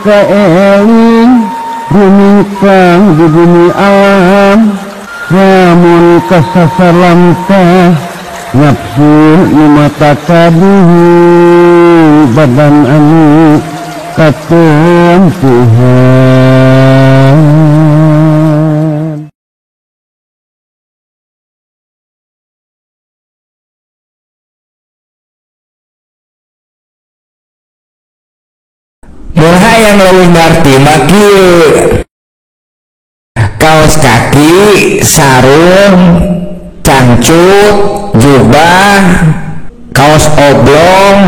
kaeling rumingkang di bumi alam lamun kasasar lamtah nafsu nu mata kaduhu badan anu katempuhan. Mun hayang leuwih ngarti mah kieu, kaos kaki, sarung, cangcut, jubah, kaos oblong,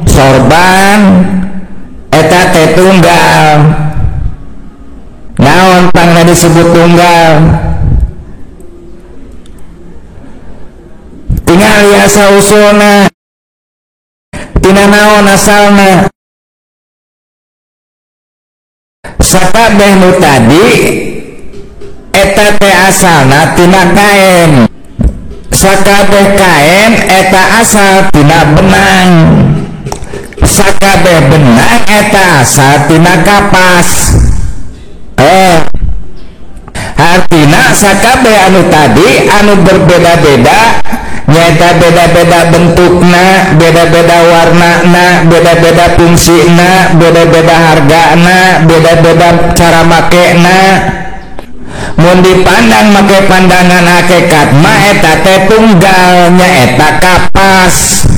sorban, eta teh tunggal. Naon pangna disebut tunggal? Tingali asal usulna, tina naon asalna. Sakabeh nu tadi eta teh asalna tina kaen, sakabeh kaen eta asal tina benang, sakabeh benang eta asal tina kapas. Artina sakabeh anu tadi anu berbeda-beda nyaeta beda-beda bentukna, beda-beda warnana, beda-beda fungsina, beda-beda hargana, beda-beda cara makena. Mun dipandang make pandangan hakikat mah eta teh tunggal, nyaeta kapas.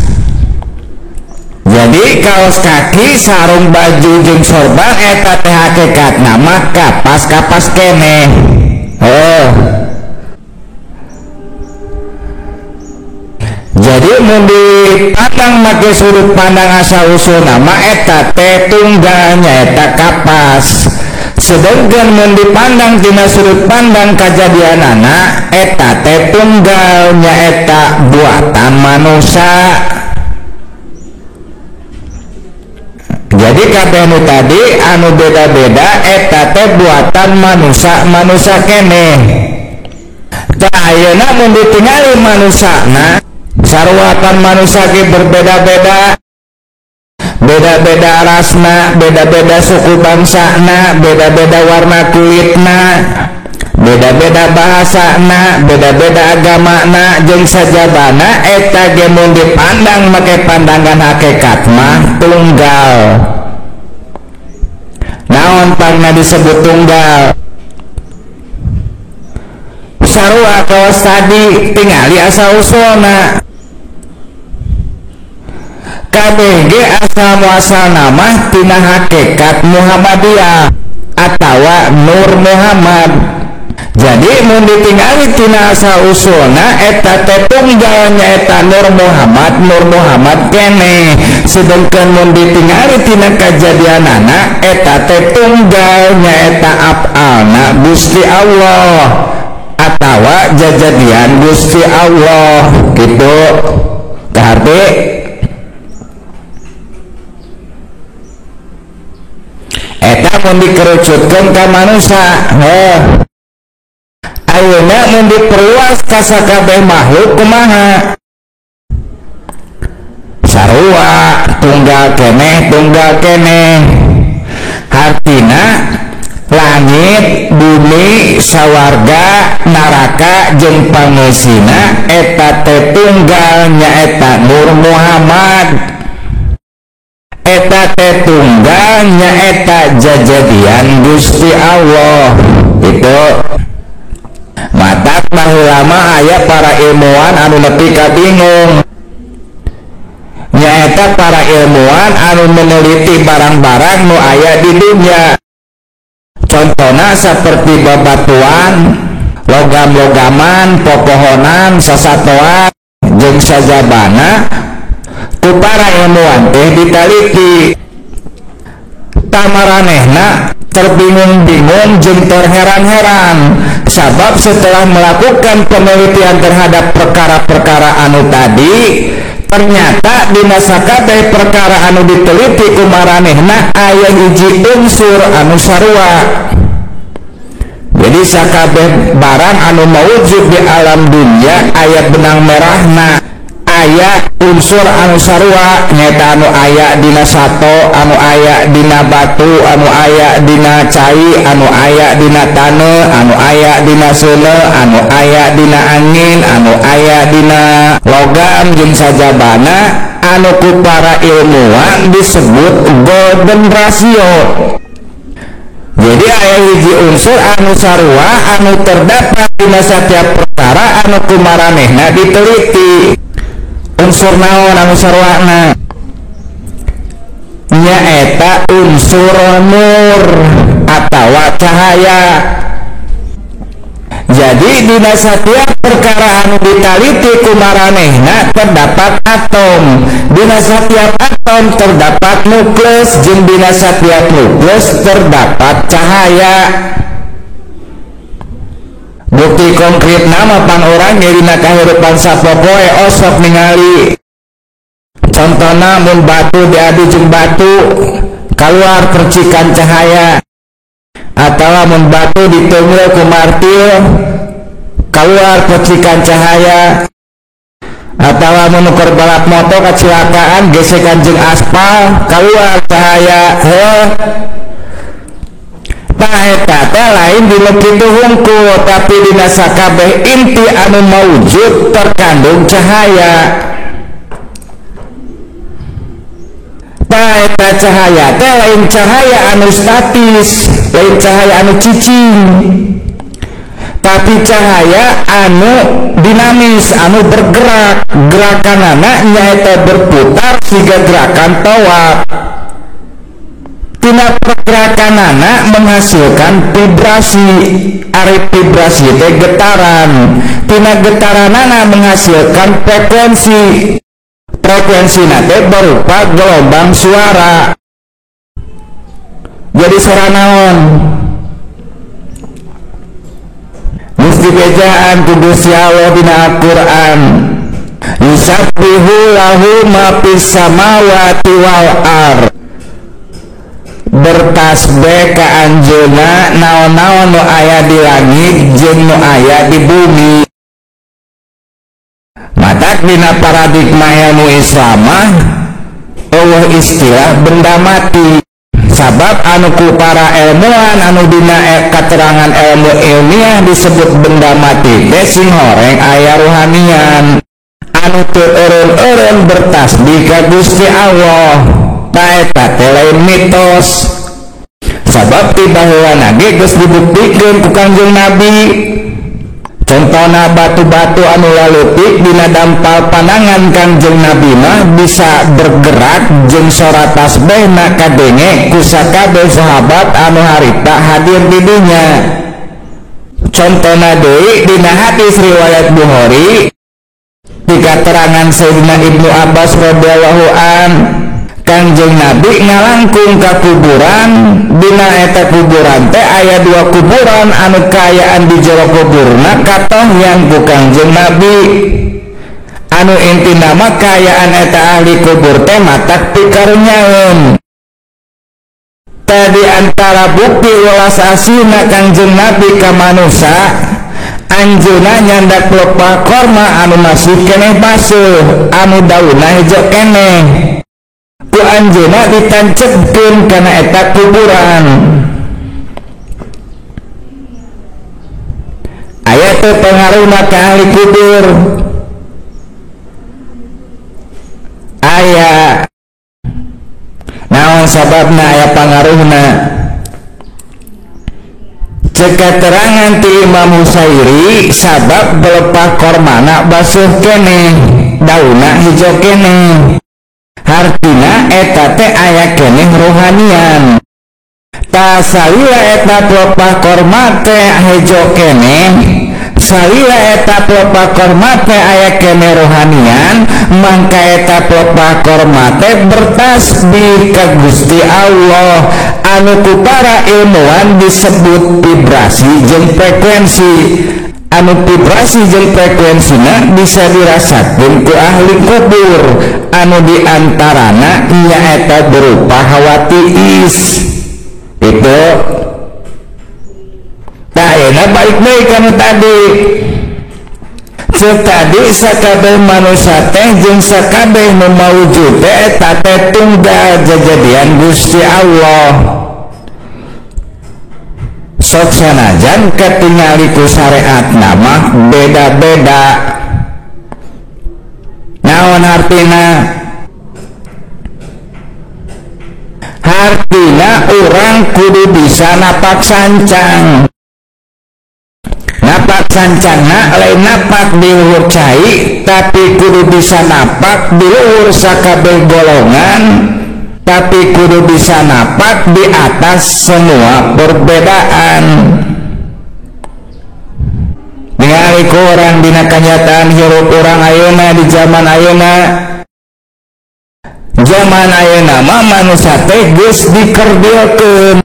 Jadi kaos kaki, sarung, baju jeung sorban eta teh hakikatna mah kapas-kapas keneh. Jadi mun dipandang make sudut pandang asal usul nama eta teh tunggal, nyaeta kapas. Sedangkan mun dipandang tina sudut pandang kajadianana eta teh tunggal, nyaeta buatan manusia. Jadi kabeh nu tadi anu beda-beda eta teh buatan manusia, manusia keneh. Tah ayeuna mun ditingali manusana, sarwatan manusia ge berbeda-beda, beda-beda rasna, beda-beda suku bangsana, beda-beda warna kulitna, beda-beda bahasana, beda-beda agamana jeung sajabana eta ge mun dipandang make pandangan hakikat mah tunggal. Naon pangna disebut tunggal? Sarua kaos tadi tingali asal usulna. KBG asal muasal nama tina hakikat Muhammadiyah atawa Nur Muhammad. Jadi mun ditingali tina asal usulna eta teh tunggal, nyaeta Nur Muhammad, Nur Muhammad keneh. Sedangkan mun ditingali tina kajadianana eta teh tunggal, nyaeta afalna Gusti Allah atawa jajadian Gusti Allah gitu. Kaharti eta mun dikerucutkeun ka manusia. Ayeuna mun diperluas ka sakabeh makhluk kumaha? Sarua tunggal keneh, tunggal keneh. Hartina langit, bumi, sawarga, neraka jeung pangeusina eta teh tunggal, nyaeta Nur Muhammad. Eta teh tunggal, nyaeta jajadian Gusti Allah. Itu matak baheula mah aya para ilmuwan anu nepi ka bingung, nyaeta para ilmuwan anu meneliti barang-barang nu aya di dunia. Contohna seperti babatuan, logam-logaman, popohonan, sasatoan jeung sajabana ku para ilmuwan teh ditaliti. Tamaranehna terbingung-bingung jeung terheran-heran, sabab setelah melakukan penelitian terhadap perkara-perkara anu tadi, ternyata dina sakabeh perkara anu diteliti ku maranehna aya hiji unsur anu sarua. Jadi sakabeh barang anu mawujud di alam dunia aya benang merahna, aya unsur anu sarua nyaeta anu aya dina sato, anu aya dina batu, anu aya dina cai, anu aya dina taneuh, anu aya dina seuneu, anu aya dina angin, anu aya dina logam jeung sajabana anu ku para ilmuwan disebut golden ratio. Jadi aya hiji unsur anu sarua anu terdapat dina setiap perkara anu kumaranehna diteliti. Unsur naon anu saruana? Nyaeta unsur nur atawa cahaya. Jadi dina setiap perkara anu ditaliti kumaranehna terdapat atom. Dina setiap atom terdapat nukleus, jeung dina setiap nukleus terdapat cahaya. Bukti konkret nama pan urang ge dina kahirupan sapopoe osok ningali. Contona mun batu diadu jeung batu kaluar percikan cahaya, atawa mun batu diteunggeul ku martil kaluar percikan cahaya, atawa mun keur balap moto kacilakaan gesekan jeung aspal kaluar cahaya. Heuh, tah eta teh lain dina kitu hungkul, tapi dina sakabeh inti anu maujud terkandung cahaya. Tah eta cahaya teh lain cahaya anu statis, lain cahaya anu cicing, tapi cahaya anu dinamis, anu bergerak. Gerakanana nyaeta berputar siga gerakan tawaf. Tina pergerakanana menghasilkan vibrasi. Ari vibrasi teh getaran. Tina getaranana menghasilkan frekuensi. Frekuensina teh berupa gelombang suara. Jadi suara naon? Geus dibejaan ku Gusti Allah dina Al-Qur'an. Yusabbihu lahu ma fis samawati wal ardh. Bertasbih ka anjeunna naon-naon nu aya di langit jeung nu aya di bumi. Matak dina paradigma ilmu Islam mah eueuh istilah benda mati. Sabab anu ku para ilmuwan anu dina katerangan ilmu ilmiah disebut benda mati teh sing horeng aya ruhanian anu teu eureun-eureun bertasbih ka Gusti Allah. Tah eta teh lain mitos. Sabab ti baheulana ge geus dibuktikeun ku Kangjeng Nabi. Contona batu-batu anu laleutik dina dampal panangan Kangjeng Nabi mah bisa bergerak jeung sora tasbihna kadenge ku sakabeh sahabat anu harita hadir di dinya. Contona deui dina hadis riwayat Bukhari dikaterangan Sayyidina Ibnu Abbas radhiyallahu an, Kangjeng Nabi ngalangkung ka kuburan. Dina eta kuburan teh aya dua kuburan anu kaayaan di jero kuburna katohyan ku Kangjeng Nabi. Anu intina mah kaayaan eta ahli kubur teh matak pikarunyaeun. Tadi antara bukti welas asihna Kangjeng Nabi ka manusa, anjeunna nyandak pelepah korma anu masih keneh baseuh, anu daunna hejo keneh. Ku anjeunna ditancepkeun kana eta kuburan. Aya teu pangaruhna ka ahli kubur? Aya. Naon sababna aya pangaruhna? Cek katerangan ti Imam Husairi, sabab pelepah kormana basuh keneh, daunna hijau keneh. Hartina eta teh aya keneh rohanian. Ta salila eta pelepah korma teh hejo keneh, salila eta pelepah korma teh aya keneh rohanian, mangka eta pelepah korma teh bertasbih ka Gusti Allah anu ku para ilmuwan disebut vibrasi jeung frekuensi. Anu vibrasi jeung frekuensina bisa dirasakeun ku ahli kubur, anu diantarana nyaeta berupa hawa tiis. Itu tah ayeuna balik deui kanu tadi. Ceuk tadi sakabeh manusia teh jeung sakabeh nu maujud teh eta teh tunggal jajadian Gusti Allah. Sok sanajan katingali ku syariatna mah beda-beda. Naon artina? Hartina urang kudu bisa napak sancang. Napak sancangna lain napak di luhur cai, tapi kudu bisa napak di luhur sakabeh golongan, tapi kudu bisa napak di atas semua perbedaan. Ningali ku urang dina kanyataan hirup urang ayeuna di zaman ayeuna. Zaman ayeuna mah manusia teh geus dikerdilkeun,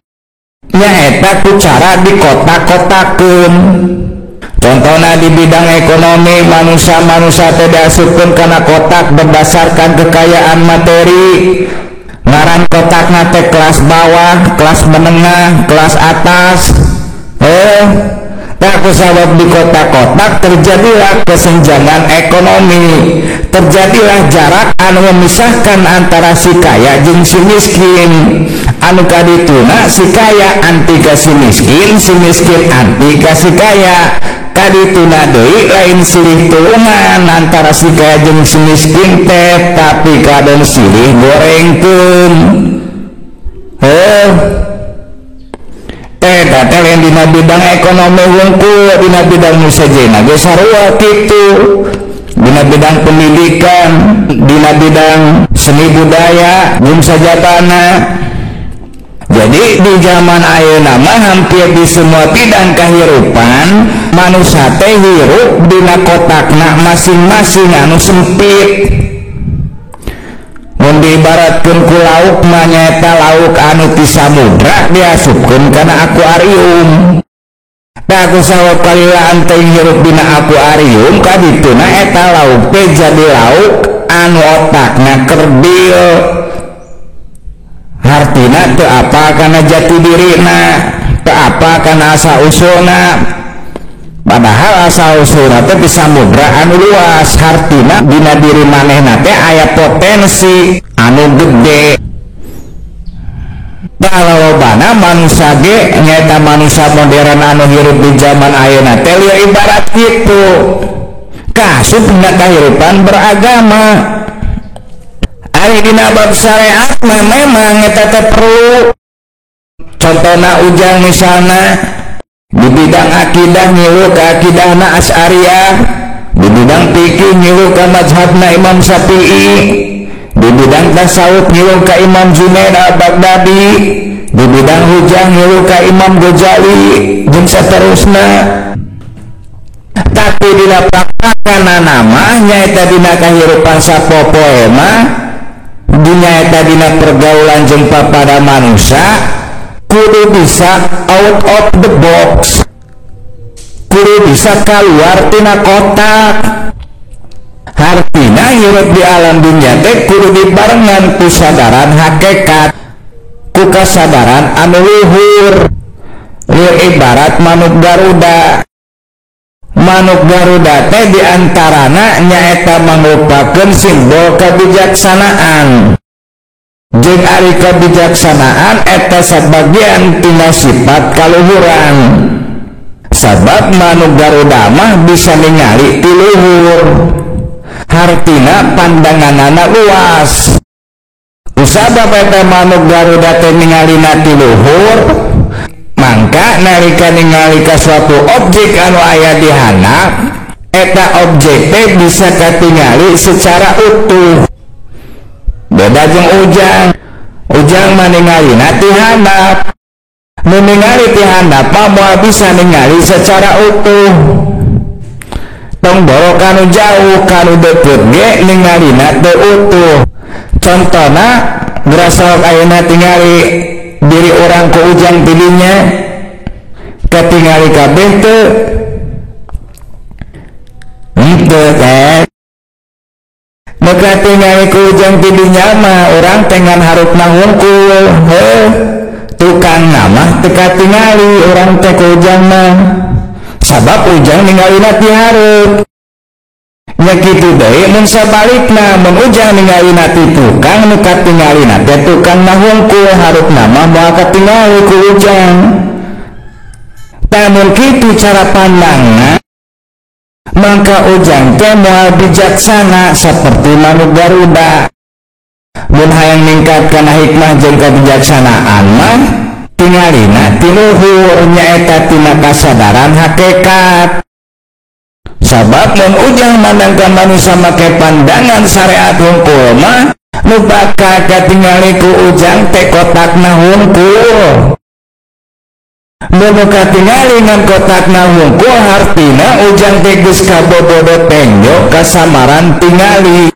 nyaeta ku cara dikotak-kotakeun. Contohna di bidang ekonomi, manusia-manusia teh diasupkeun kana kotak berdasarkan kekayaan materi. Ngaran kotakna teh kelas bawah, kelas menengah, kelas atas. Tah kusabab di kotak-kotak terjadilah kesenjangan ekonomi, terjadilah jarak anu memisahkan antara si kaya jeung si miskin. Anu kadituna si kaya anti ka si miskin, si miskin anti ka si kaya. Kadituna deui lain silih tulungan antara si kaya jeung si miskin teh, tapi kadon silih gorengkeun. Eta teh lain dina bidang ekonomi wungkul, dina bidang nu sejenna ge sarua kitu. Dina bidang pendidikan, dina bidang seni budaya jeung sajabana. Jadi di zaman ayeuna mah hampir di semua bidang kehidupan manusia teh hirup dina kotakna masing-masing anu sempit. Mun diibaratkeun ku lauk mah nyaeta lauk anu ti samudra diasupkeun kana akuarium. Tah ku sawab kalilaan teh hirup dina akuarium kadituna eta lauk teh jadi lauk anu otakna kerdil. Hartina teu apa kana jati dirina, teu apa kana asa usulna. Padahal asal usulna teh di samudra anu luas, hartina dina diri manehna teh aya potensi anu gede. Balobana manusia ge nyaeta manusia modern anu hirup di zaman ayeuna teh lieu ibarat kitu. Kasup dina kahirupan beragama. Ari dina bab syariat mah memang eta teh perlu. Contohna Ujang misalna di bidang akidah ngilu ka akidahna Asy'ariyah, di bidang fikih ngilu ka mazhabna Imam Syafi'i, di bidang tasawuf ngilu ka Imam Junaid al-Baghdadi, di bidang hujah ngilu ka Imam Ghazali jeung saterusna. Tapi dina praktekna mah nyaeta dina kahirupan sapopoe mah, nyaeta dina pergaulan jeung papada manusia kudu bisa out of the box, kudu bisa keluar tina kotak. Hartina hirup di alam dunia teh kudu dibarengan ku sadaran hakikat, ku kasadaran anu luhur. Lieur ibarat manuk Garuda. Manuk Garuda teh diantarana nyaeta mangrupakeun simbol kebijaksanaan. Jeung ari kebijaksanaan eta sabagian tina sifat kaluhuran. Sabab manuk Garuda mah bisa ningali ti luhur, hartina pandanganana luas. Kusabab eta manuk Garuda teh ningalina ti luhur, mangka nalika ningali ka suatu objek anu aya di handap, eta objek teh bisa katingali secara utuh. Beda jeung Ujang. Ujang mah ningalina ti handap. Nu ningali ti handap mah moal bisa ningali secara utuh. Tong boro kanu jauh, kanu deukeut ge ningalina teu utuh. Contona grasok ayeuna tingali diri urang ku Ujang tidinya, katingali kabeh teu henteu teh. Maka tingali ku Ujang tidinya mah urang tengan harupna hungkul, heuh tukang mah teu katingali urang teh ku Ujang mah. Sabab Ujang ningalina ti hareup. Nya kitu deui mun sabalikna mun ujang ningalina ti tukang nu katingalina teh tukangna hungkul harupna mah moal katingali ku ujang. Tah mun kitu cara pandangna maka ujang teh moal bijaksana seperti manuk Garuda. Mun hayang ningkatkeun hikmah jeung kebijaksanaan mah tingalina ti luhur nyaeta tina kasadaran hakikat. Sabab mun ujang mandang ka manusia make pandangan syariat hungkul mah nu bakal katingali ku ujang teh kotakna hungkul. Mun katingali ngan kotakna hungkul hartina ujang teh geus kabobodo tenjo kasamaran tingali.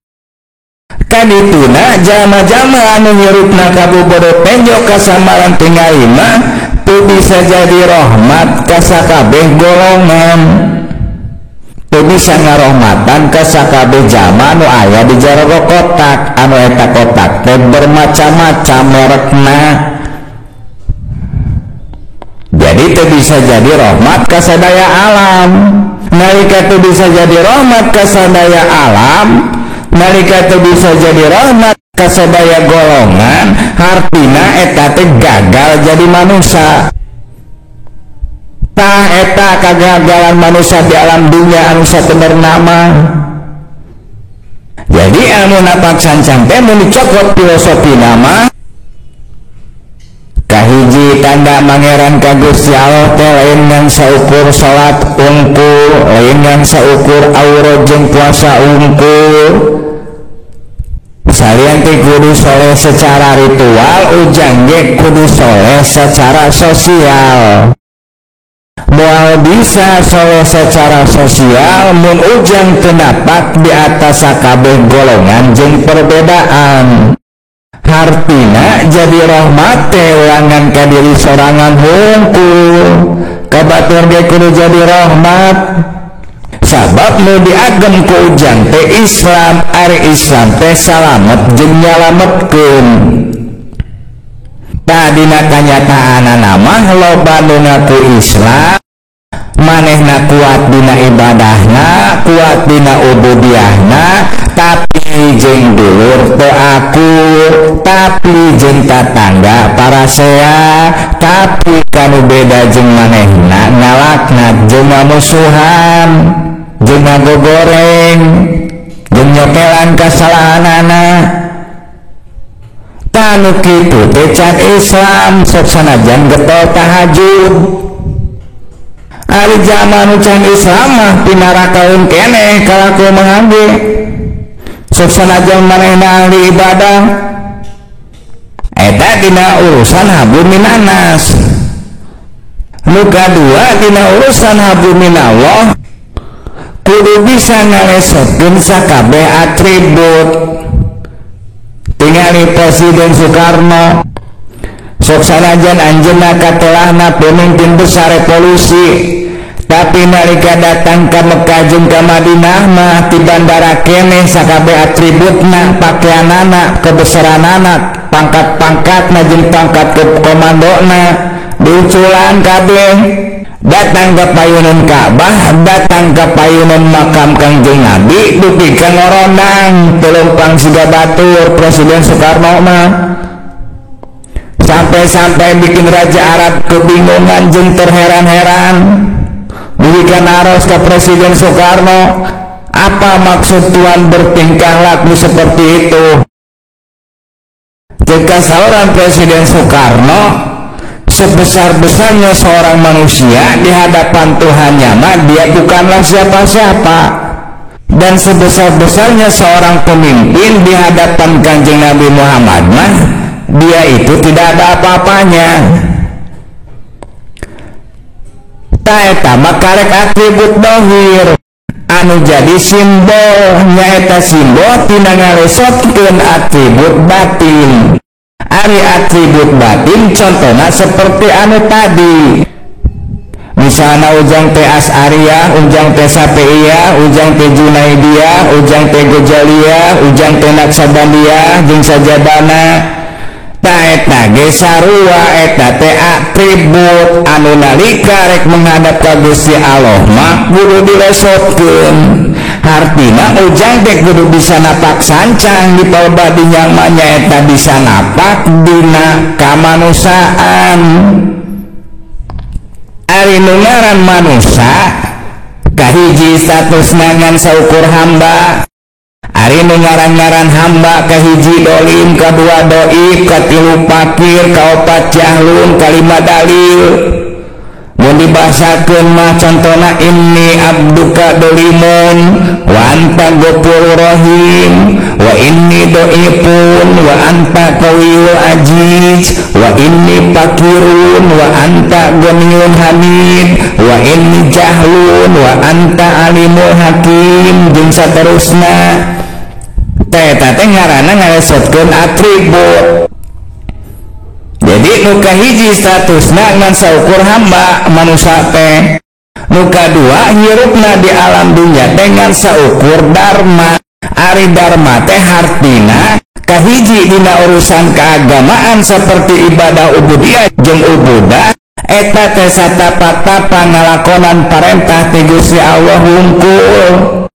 Kadituna jalma-jalma anu hirupna kabobodo tenjo kasamaran tingali mah teu bisa jadi rahmat ka sakabeh golongan. Teu bisa ngarohmatan ka sakabeh jalma anu aya di jero kotak, anu eta kotak teh bermacam-macam merekna. Jadi teu bisa jadi rahmat ka sadaya alam. Nalika teu bisa jadi rahmat ka sadaya alam, nalika teu bisa jadi rahmat ka sadaya golongan, hartina eta teh gagal jadi manusia. Tah eta kegagalan manusia di alam dunia anu sabenerna mah. Jadi anu napak sancang teh mun dicokot filosofi nama kahiji tanda mangeran ka Gusti Allah teh lain ngan saukur salat unggul, lain ngan saukur aurat jeung puasa unggul. Salian teh kudu soleh secara ritual, ujang ge kudu soleh secara sosial. Moal bisa soleh secara sosial mun ujang teu napak di atas sakabeh golongan jeung perbedaan. Hartina jadi rahmat teh ulangan ka diri sorangan hungkul, ka batur ge kudu jadi rahmat. Sabab nu diagem ku ujang teh Islam, ari Islam teh salamet jeung nyalametkeun. Tah dina kanyataanana mah loba nu ngaku Islam, manehna kuat dina ibadahna, kuat dina ubudiahna, tapi jeung dulur teu akur, tapi jeung tatangga parasea, tapi kanu beda jeung manehna ngalaknat jeung ngamusuhan, jeung ngagogoreng, jeung nyokelan kasalahanana. Tanu kitu teh can Islam sok sanajan getol tahajud. Ari jalma nu can Islam mah pinarakaeun keneh kalaku mangge. Sok sanajan manehna ahli ibadah. Eta dina urusan hablum minanas. Nu kadua dina urusan hablum minallah kudu bisa ngalesotkeun sakabeh atribut. Tingali Presiden Soekarno sok sanajan anjeunna katelahna pemimpin besar revolusi, tapi nalika datang ka Mekah jeung ka Madinah mah di bandara keneh sakabeh atributna, pakaianana, kebesaranana, pangkat-pangkatna jeung pangkat komandona diuculan kabeh. Datang ke payunan Ka'bah, datang ke payunan makam Kangjeng Nabi, dupi ka ngorondang teu leumpang siga batur Presiden Soekarno mah. Sampai-sampai bikin Raja Arab kebingungan jeung terheran-heran. Dugi naros ke Presiden Soekarno, apa maksud Tuhan bertingkah laku seperti itu? Jika seorang Presiden Soekarno, sebesar-besarnya seorang manusia di hadapan Tuhannya mah dia bukanlah siapa-siapa, dan sebesar-besarnya seorang pemimpin di hadapan Kanjeng Nabi Muhammad mah dia itu tidak ada apa-apanya. Ta eta mah karek atribut dohir anu jadi simbol, nyaeta simbol tina ngalesotkeun atribut batin. Ari atribut batin contohna seperti anu tadi, misalnya ujang teh As'ariyah, ujang teh Sapi'iyah, ujang teh Junaidiyah, ujang teh Gozaliyah, ujang teh Naksabandiyah jeung sajabana. Ta eta ge sarua, eta teh atribut anu nalika rek menghadap ka Gusti Allah mah kudu dilesotkeun. Hartina ujang teh kudu bisa napak sancang di palbadi yang mah nyaeta bisa napak dina kamanusiaan. Ari nu ngaran manusia kahiji statusna ngan saukur hamba. Ari nu ngaran-ngaran hamba kahiji dolim, kadua doib, katilu pakir, kaopat jahlun, kalima dalil. Mun dibahasakeun mah contona inni abduka dolimun wa anta ghafurur rahim wa inni doifun wa anta qawiyul aziz wa inni fakirun wa anta ghaniyun hamid wa inni jahlun wa anta alimul hakim jeung saterusna. Teh eta teh ngaranna ngaresotkeun atribut. Jadi nu kahiji statusna ngan saukur hamba manusia teh. Nu kadua hirupna di alam dunya teh ngan saukur dharma. Ari dharma teh hartina kahiji dina urusan keagamaan seperti ibadah ubudiyah jeung ubudah eta teh satapa-tapa ngalakonan parentah ti Gusti Allah hungkul.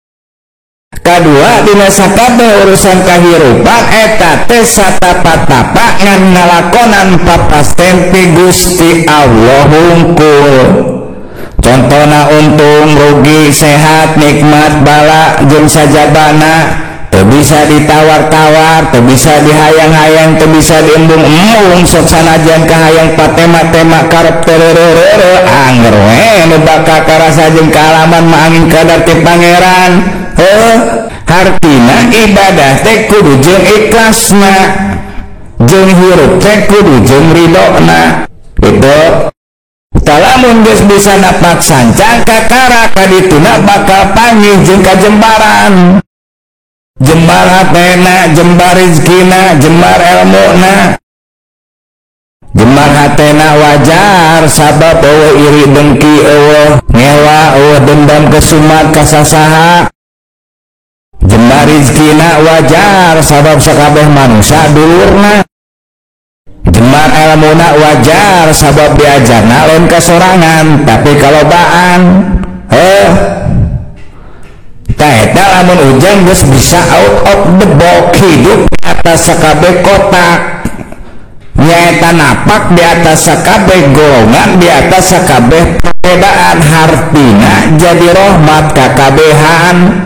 Kadua dina sakabeh urusan kahirupan eta teh satapa-tapa ngan ngalakonan papasten ti Gusti Allah hungkul. Contona untung rugi sehat nikmat bala jeung sajabana teu bisa ditawar-tawar, teu bisa dihayang-hayang, teu bisa diembung-embung, sok sanajan kahayang patema-tema karep tererere anger we nu bakal karasa jeung kaalaman mah angin kadar ti pangeran. Heuh, hartina ibadah teh kudu jeung ikhlasna, jeung hirup teh kudu jeung ridona. Itu talamun geus bisa napak sancang kakara kadituna bakal panggih jeung kajembaran. Jembar hatena, jembar rizkina, jembar elmuna. Jembar hatena wajar sabab eueuh iri dengki, eueuh ngewa, eueuh dendam kesumat kasasaha. Jembar rizkina wajar sabab sakabeh manusia dulurna. Jembar elmuna wajar sabab diajarna lain kasorangan tapi kalobaan. Heuh, tah eta lamun ujang geus bisa out of the box hidup di atas sakabeh kotak, nyaeta napak di atas sakabeh golongan, di atas sakabeh perbedaan, hartina jadi rahmat kakabehan.